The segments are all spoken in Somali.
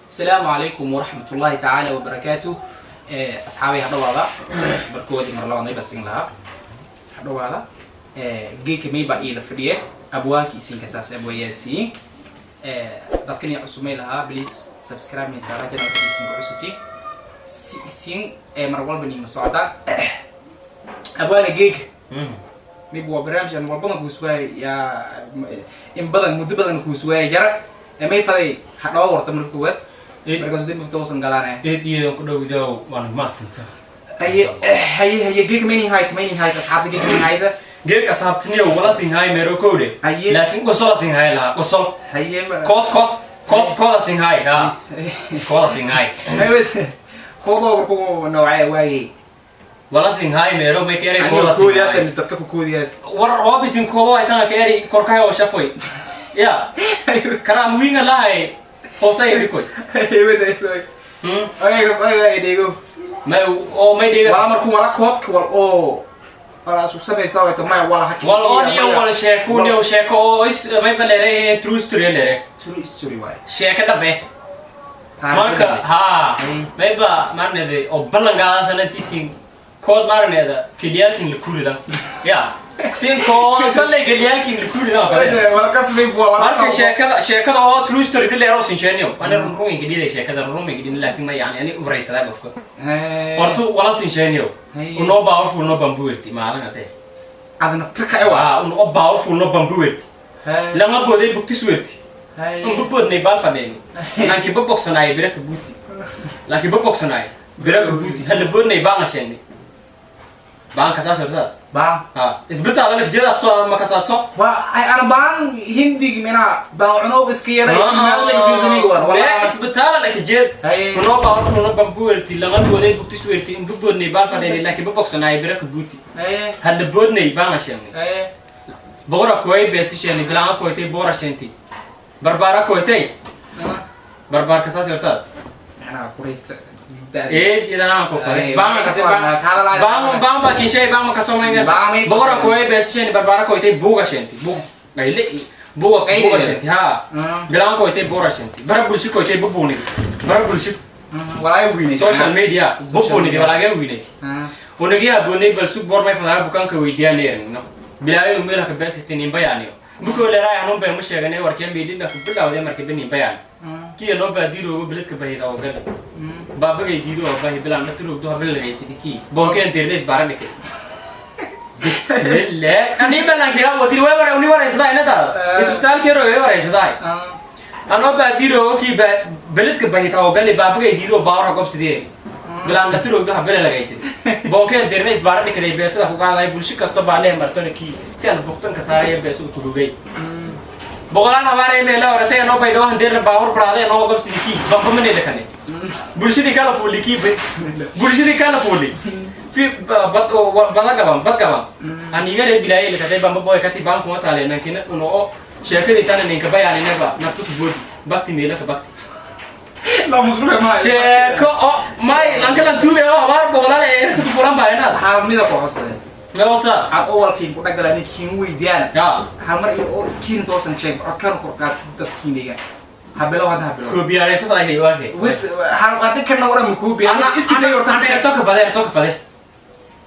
Asalaamu calaykum waraxmat ullaahi tacaala wabarakaatu. Asxaabay, ha dhawaada. Barkoodii mar labaad mayba siin lahaa, ha dhawaada. Geedka maybaa iila fadhiye abwaanki isinka saas abwaayaasiin. Dadkan iyo cusub may lahaa, please subscribe may saara channelka isinka cusubti si isin mar walba niima socda. Abwaana, geega mayba waa barnaamij aan walbadan kuuswaay yaa in badan, muddo badan kuuswaay jara. May faday ha dhawa warta marka koowaad, markaas dib mafta galaanaya. Deediyeedan ku dhowdaaw, waan maasanta. Haye haye haye, geeg maynin hayt, maynin hayt, asxaabta, geeg maynin hayta. Geedka asxaabtiniyo wala sinhaay meero kowde. Haye. Laakiin qosola sinhaay lahaa, qosol. Haye. Kood kood kood kooda sinhaay, ha, kooda sinhaay. Koodoo ku noocee waayey? Wala sinhaay meero may kere anigo kooda koodiyaas sinhaay. Mis dadka ku koodiyaas. War oobisin koodo ay tanga keri korkahay oo shafoy ya karaam winga lahay hoosay rikoy. Ayagas ayaga dhego. May oo may dhiga. Wala markuu wala koodka wal oo wala isku samaysa wayto maya wala haki. Wal oo niyo wal sheeko, niyo sheeko oo is may balere true story lere. True story waay. Sheeko dambe marka ha mayba marnede oo ballan qaadasana intiisin kood marneeda keliyaalkin la kurida ya sin kood sallay keliyaalkin la kurida oo kale. Wala kasbay bua wala. Marka sheekada oo true story dil leero sinjeeniyo ana run run ingidhiday, sheekada run run ingidhin, laakiin ma yani ani ubraysadaa qofka hortu wala sinjeeniyo unoo powerful no bambuwerti maalin ade. Adna tirka ewa. Waa un oo powerful no bambuwerti lama booday bugtis werti un boodnay baal fadheeni laakiin babogsanaayo bira ka buuti, laakiin babogsanaayo bira ka buuti hala boodnay baan sheegnay baan kasaas hortaa. Baan. Ha, isbitaal ana jeeda afso ma kasaaso. Waa ana baan hindig mina baan cunow iska yaray meel la fiirsaniga waan wala wala. Isbitaal ana jeed unoo powerful no bambuwerti lama booday bugtis werti un boodnay baal fadheeni laakiin babogsanaayo bira ka buuti hala boodnay baan sheegnay boqora koy beesi sheegnay bilaanga koytay boora sheentay barbaara koytay barbaar kasaas hortaa. Macnaha kurayta. Eed idana ko fare Ay, bang kasi bang bang bang ba kinshay bang makaso may Bang may bora koy bes shen barbara koy te buga shenti bug gaile buga Gaile. Buga shenti ha bilang koy te bora shenti bara bulshi koy te bubuni bara bulshi. Walaa wiinay. Social media. Social bubuni media. Wala ga wiinay unagi habonay balsu bor may fadara bukaanka weydiyaanayeen no bilaayo meel ka beegsatay nin bayaaniyo bukoo leeray anun been ma sheeganay warkeen meelina ku bilawday markii bani bayaan kiya noo baadiiroogo biladka bahida oo gala baabagay diido oo bahi bilaan la turugdo habla lagaysid kii bonkeen dirneys baara dhikay. Bismillah, ani balankiga wadir way wara uni waraysadaa inada isbitaalkii way waraysadaa anoo baadiiroogo kii beledka bahita oo gali baabagay diido baawra gobsidee bilaan la turugdo habla lagaysid bonkeen dirneys baara dhikaday beesada ku qaaday bulsho kasto baa leh martona kii si aan bugtanka saaraya beesada ku rugay boqolaal habaarey meela horatay anoo baydhoo handeerna baawur baraade anoo gobsidii kii bambamanela kane bulshadii kala fuuli kii bulshadii kala fuuli fi bad bada gaban bad gaban anigare bilaayay lakatay bamba boy kati baan kuma taale nankina uno oo sheekadii tana ninka bayaaninaba naftu ku boodi bakti meela ka bakti. La muslim ma. Sheeko oo may lankalan tuube oo habaar boqolaal ee inta ku fulan baayanaad. Hal mida ku codsaday. Meosaas. Hal awalkiin ku dhagala ninkiin weydiyaan. Ya. Hal mar iyo oo iskiin toosan sheeg codkan kor qaad si dadkiiniga habelow hadda habelow. Koobiyaareyso fadahay waakay. Wit hal hadii kana waran makuubi iski day horta. Ana toka fade, toka fade.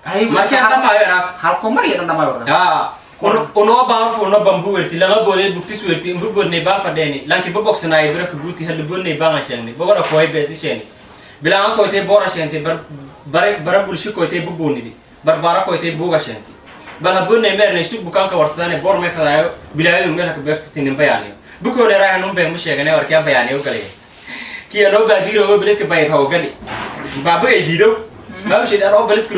Hay. Markii aan dhamaayo eraas. Hal komar iyo dhamaayo wardan. Ya uno powerful no bambu werti lama boodey bugtis werti imbu boodnay baal fadheeni lanki babogsanaayo bira kabuuti hala boodnay baanga sheegnay bogora koy beesi sheeni bilaanga koytay boora sheentay bar bare bara bulsho koytay bubuunidi barbaara koytay buuga sheentay bal haboodnay meernay sug bukaanka warsadaane boor may fadaayo bilaayadu meel haka beegsatinin bayaaniyo bukoo leeraay hanuun been ma sheeganay warkiya bayaaniyo galaya kii anoo baadiiroogo beledka bayad hawgali baabagay diidow baabasheed anoo beledka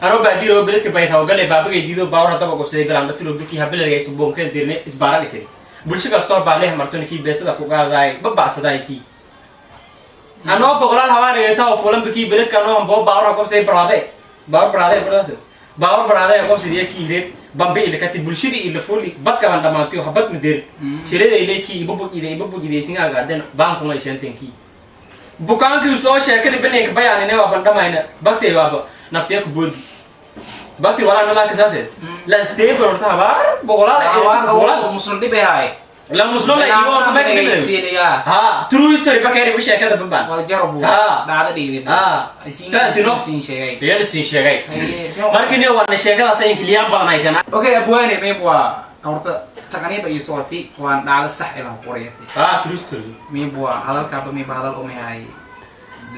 anoo baadiiroogo beledka bayad hawgale baabagay diido baawar hadaba gobsaday bilaan la turogdo kii habelargay suboonka dirne isbaara dhikay bulsho kastoo baa leh martona kii beesada ku qaadaay babacsaday kii anoo boqolaal habaarayta oo fulanba kii beledka anoo hamboo baawar gobsaday baraade baawar baraade baraade baawar baraade gobsaday kii reeb bambe ilakati bulshadii ila fuli badkaban dhamaantiyo habad madeer shirada ilay kii ibabog ida ibabog idaysinga agaaden baankuma ishanteen kii bukaankii soo sheekadii baneenka bayaanine waa bandhamayna bagtay waaba naftiya ku boodi bakti walaa nalaa kasaaseed lan seebar horta habaar boqolaal Muslim dhib ay. La muslim la iyo horta ma dhegeysiinaya. Ha, true story ba kayri sheekada babaan. Wal jarabu. Ha. Dhacdo dhiibay. Ha. Isiin siin sheegay. Real siin sheegay. Markii niyo waan sheekadaas ay kiliyan badan ay tan. Okay, abwaane, mayb waa horta taqaniiba iyo socotay, waan dhacdo sax ilan qorayatay. Ha, true story. Mayb waa hadalkaaba, mayb hadal oo mayahay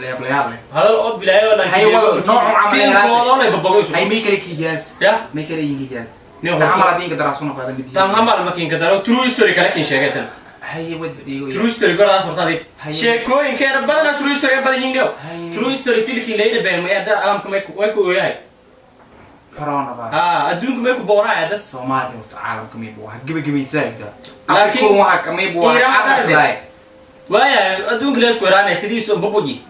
leeb leyaab leh. Hadal oo bilaayo la. Hay, wal nooc camal. Siin koodoo lay babogo. Hay, may kale kiigaas? Ya. May kale yihigaas? Niyo. Ta camal adiinka daraasuna qaadan mid. Tan hamal makiinka daro, true story kale kin sheegay tan. Haye, wad dhigo. True story goradaas horta adig. Haye. Sheekooyinkeena badanaa true story badan yihiin niyo. Haye. True story silkii leeyda been ma ada alamka may ku way ku ooyahay. Coronavirus. Ha, adduunka may ku booraaya dad. Soomaaliya horta caalamka mayb waa gebagabaysaa inta. Laakiin- Afrika waxaa mayb waa Iiraan cadasdaay. Waaya adduunka la isku yaraanay sidiisu babuji.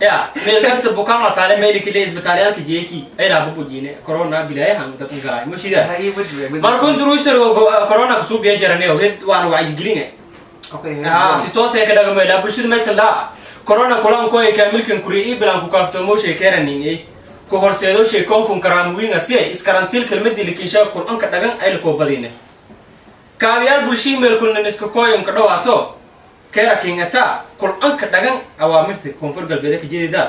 Ya meel kasta bukaan la taale meeliki le isbitaalyaalka jeeki ay laa babujine corona bilaayahan dadkan galaay ma shida. Haye, wad. Markun true story corona kusuu biyan jaranayo red waana wacyigeline. Okay. Ah, si toos ay ka dhagamayla bulshada maysan laa corona kulan ko ay kaamilkan kuri i bilan ku kaaftoomo sheekeranin ay ku horseedo sheekonkun karaamuwiinga si ay iskarantiil kelmadii likinshaa qur-aanka dhagan ay la koobadine kaabiyaal bulshii meelkulnin iska kooyonka dhawaato keraking ata qur-aanka dhagan awaamirta Koonfur Galbeed ka jeedida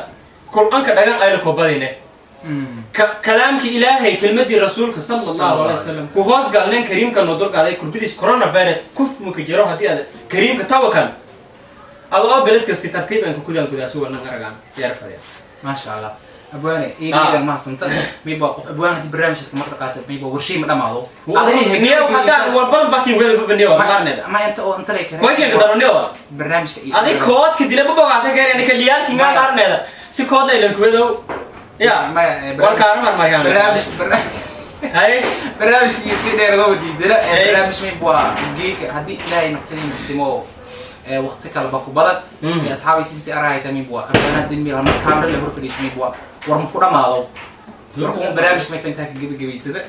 qur-aanka dhagan ay la koobadine kalaamki Ilaahay, kelmadii Rasuulka sala Allahu alayhi wasalam ku hoos galneen kariimka noo dulqaaday kurbadiis coronavirus kuf muka jiro haddii aad kariimka tawakal ada oo beledka si tartiib aan ku kudaan kudaaso wanan aragaan yaar fadhiya. Maasha Allah, abwaane, iidan mahadsanta. Mayba qof abwaan haddii barnaamijka marka qaata, mayba warshay ma dhamaado. Niyo haddaan walbadan bakin wada babaniyo marneda. Ma inta oo inta lay kare. Koyken ka daro niyo. Barnaamijka iyo adi koodka dila babogaasa gaareen kaliyaalki ngaa marneda si kood la ilan kuwedow ya. Maya, warkaana marmarkaan. Barnaamij hay. Barnaamijkii si dheer loo diidala. Hey. Barnaamij mayb waa geeka haddii Ilaahay naqtadiin simo waqti kaleba ku badan. Asxaabay sisi arahayta, mayb waa abwaanaha dinmil mar kaamira la hor fadhiiso, mayb waa war ma ku dhamaado. Marka un barnaamijka may faintaa ka gebagabaysada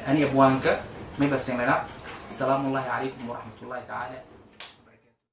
ani abwaanka mayba sinana. Salaamu Ullahi calaykum waraxmat ullahi tacaala.